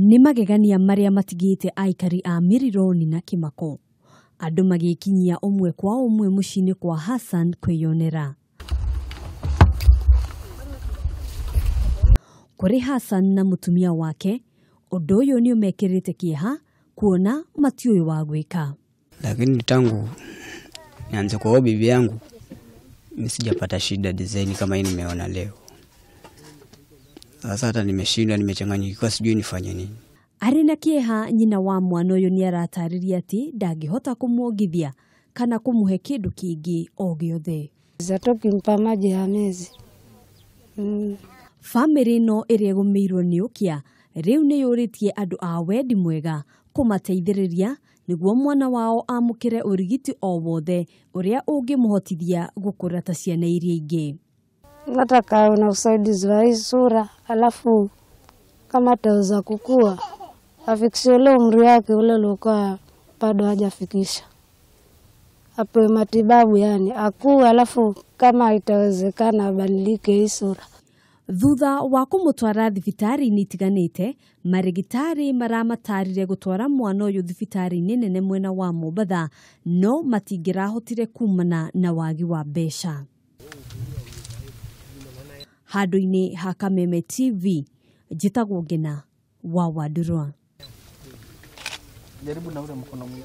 Nĩ magegania marĩa matigĩte aikari a Mirironi na kĩmako. Andũ magĩkinyia ũmwe kwa ũmwe mũciĩ-inĩ kwa Hassan kwĩyonera. Kũrĩ Hassan na mũtumia wake, ũndũ ũyũ nĩ ũmekĩrĩte kĩeha kuona matiũĩ wa gwĩka. Lakini tangu nianze kuoa bibi yangu mimi sijapata shida design kama hii nimeona leo. Sasa hata nimeshindwa, nimechanganyikiwa, sijui nifanye nini. Arĩ na kĩeha nyina wa mwana ũyũ nĩ aratarĩria atĩ ndangĩhota kũmuongithia kana kũmũhe kĩndũ kĩngĩ o gĩothe. Tukimpa maji ya mezi. Bamĩrĩ ĩno ĩrĩa ĩgũmĩirwo nĩ ũkĩa rĩu nĩ yũrĩtie andũ a wendi mwega kũmateithĩrĩria nĩguo mwana wao amũkĩre ũrigiti o wothe ũrĩa ũngĩmũhotithia gũkũra ta ciana iria ingĩ. Nataka na usaidizi wa hii sura, alafu kama ataweza kukua afikishe ule umri wake ule uliokuwa bado hajafikisha, apewe matibabu, yani akue, alafu kama itawezekana abadilike hii sura. Thutha wa kũmũtwara thibitarĩ-inĩ itiganĩte, marĩgĩtarĩ maramatarire gũtwara mwana ũyũ thibitarĩ-inĩ nene mwena wa Mombatha, no matingĩrahotire kumana na wagi wa mbeca. Handũ-inĩ ha Kameme TV, njĩtagwo Ngina wa Wandurwa. Jaribu na ule mkono mwingine.